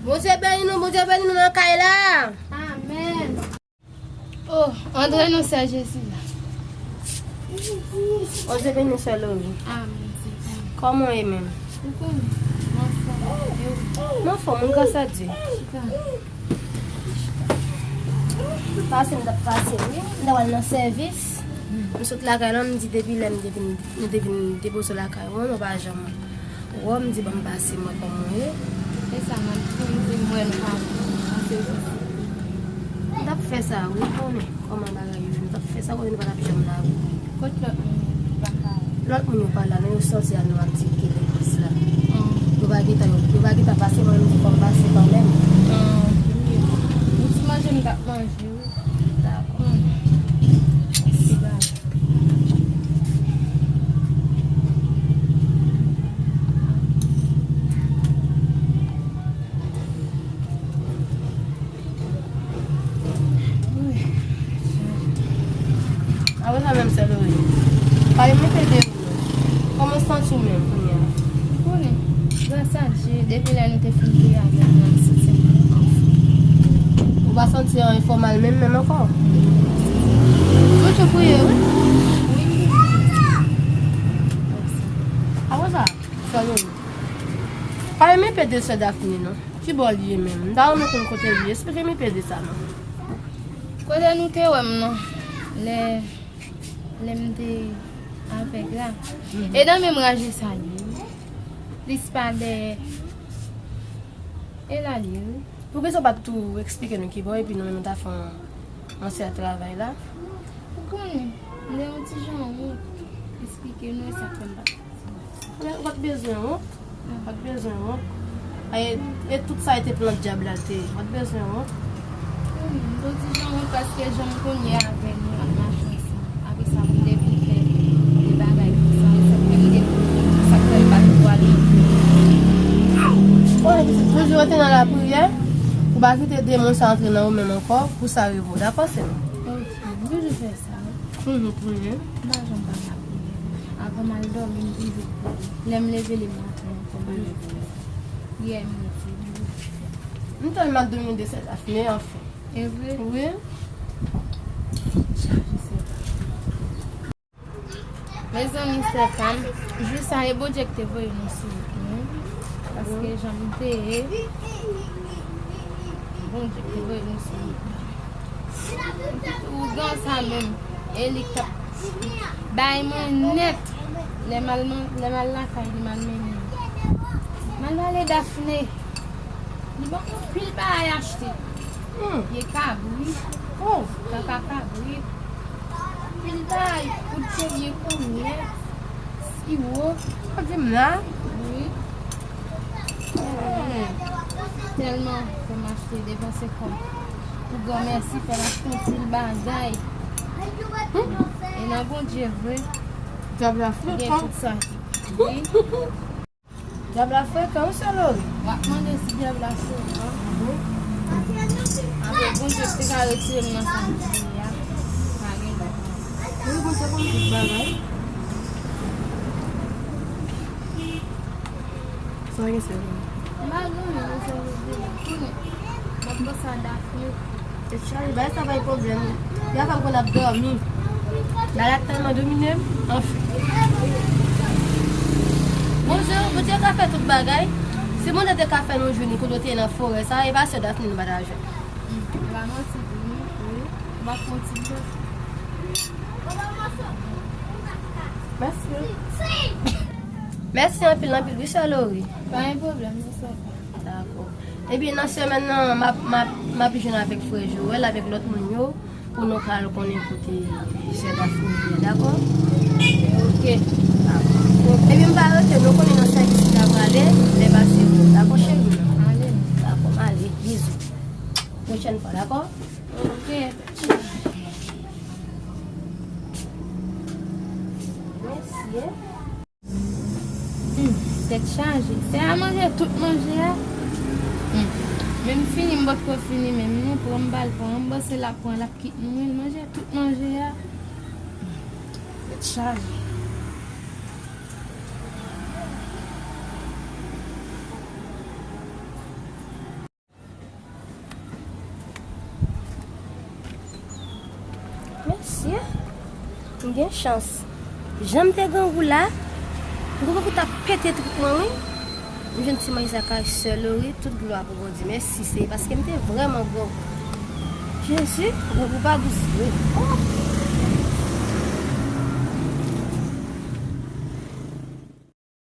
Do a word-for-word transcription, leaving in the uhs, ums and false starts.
Bondye beni nou, Bondye beni nou nan kay la. Amèn. Oh, antre non, sè Jezi la. Bondye beni sè Lori. Amèn, sè. Kòman w ye menm? Ou konnen, m anfòm. E ou? M anfòm, wi, gras a Dye. Chita. Pase m t ap pase, wi. M t ap al nan sèvis. M sot lakay la, m di depi lè m te vin, nou te vin depoze w lakay ou, nou pa janm wè w, m di ban m pase m wè kòman w ye. E sa, m ap di m wè nou pa nan sèvis. M t ap fè sa, wi, konnen kòman bagay yo ye. M t ap fè sa, konnen nou pa t ap janm la, wi. Kot lòt moun yo ki pa ka? Lòt moun yo pa la, non, yo sòti a nou ap di ke legliz la. Yo pa gentan, yo, yo pa gentan pase, mwen menm di fò m pase kanmenm. Yon ti manje m t ap manje, wi. Dakò. Mèsi, baz. Apre sa menm sè Lori. Pale m enpe de ou non. Kòman w santi w menm kounye a? Ou konnen, gras a Dye, depi lè nou te fin priye avè m nan, m santi m anfòm. Ou pa santi w fò mal menm, menm ankò? Toujou priye, wi. Wi. Apre sa, sè Lori. Pale m enpe de sè Daphne non. Ki bò l ye menm? M ta renmen konn kote l ye. Esplike m enpe de sa non. Kote nou te wè m nan, lè, lè m te avèg la. E nan menm raje sa l ye, wi. Plis pa dèyè. E la l ye, wi. Poukisa w pa t tou eksplike nou ki bò, epi nou menm nou ta fè yon, yon sè travay la? Ou konnen, m te yon ti jan wont eksplike nou, e sa k fè m pa t Ou pa t bezwen wont. Ou pa t bezwen wont. E, e tout sa e te plan dyab la te ye. Ou pa t bezwen wont. Wi, m te di jan wont paske jan m konn ye avè nou ap mache ansanm. Apre sa, m te vin fè de bagay konsa. E sa k fè m te, sa k fè m pa t vwale. Konnen pitit, toujou rete nan lapriyè. Ou pa kite demon sa antre nan ou menm ankò pou sa rive w. Dakò, sè m? Ok, m toujou fè sa. Toujou priye. M pa janm pa ka priye. Avan m al dòmi, m toujou priye. Lè m leve, lè m rantre ankò, m toujou priye. Priyè m mete, m toujou fè. M tèlman domine de sè Daphne, anfen. E vre? Wi. Chaje sè pa. Mezanmi, sè pa m, jou sa e Bondye ki te voye nou sou wout mwen. Paske jan m te ye, Bondye ki te voye nou sou wout mwen. Ougan sa menm, e li k t ap bay mwen nèt. Lè m al man-, lè m al lakay li, m al mennen. M al pale Daphne. Li ban m anpil bagay achte. Hmm. Pye kabrit. Oh. Kaka kabrit. Anpil bagay. Poud cheve, konyèt. Siwo. Ou di m la? Wi. Hmm. Tèlman fè m achte, depanse kòb. Pou granmèsi, fè m achte anpil bagay. Hmm. E nan Bondye vre. Dyab la frekan. Gen tout sa. Wi. Dyab la frekan, wi, sè Lori. W ap mande si dyab la frekan. Apre, Bondye te ka retire m nan sa m te ye a. Pa gen lòt. Wi, Bondye konn tout bagay. Sa gen sè Lori. M pa gen anyen, non, sè Lori. Konnen. M ap panse a Daphne. Tèt chaje, bagay sa bay pwoblèm. Li pa fè m konn ap dòmi. Bagay la tèlman domine m. Anfen. Bondye, Bondye ka fè tout bagay. Si Bondye te ka fè nou jwenn kote w te ye nan forè sa, e pa sè Daphne nou pa ta jwenn. Wi, wi. Ou pa fè yon ti bò. Mèsi. Mèsi anpil, anpil, wi, sè Lori. Pa gen pwoblèm, non, sè. Dakò. Ebyen, nan semèn nan, m ap, m ap, m ap jwenn avèk frè Joël, avèk lòt moun yo, pou nou ka al konnen kote sè Daphne ye, dakò? Ok. Dakò. Ebyen, m pa rete, nou konnen nan sèvis m ta prale, lè pase bon, dakò, cheri m nan? Ale. Dakò, m ale, bizou. Pwochèn fwa, dakò? Ok. Mèsi, hein. Hmm, tèt chaje. Sè a manje tout manje a. Hmm. Men m fini, m potko fini menm non. Pran m ba l, pran m, m panse l ap pran, l ap kit nou, men l manje tout manje a. Tèt chaje. Mesye, m gen chans. Jan m te grangou la, m te tankou t ap pete trip mwen, wi. M jwenn ti manzè sa kay sè Lori, tout glwa pou Bondye. Mèsi, Seyè, paske m te vrèman grangou. Jezi, grangou pa dous vre. Oh!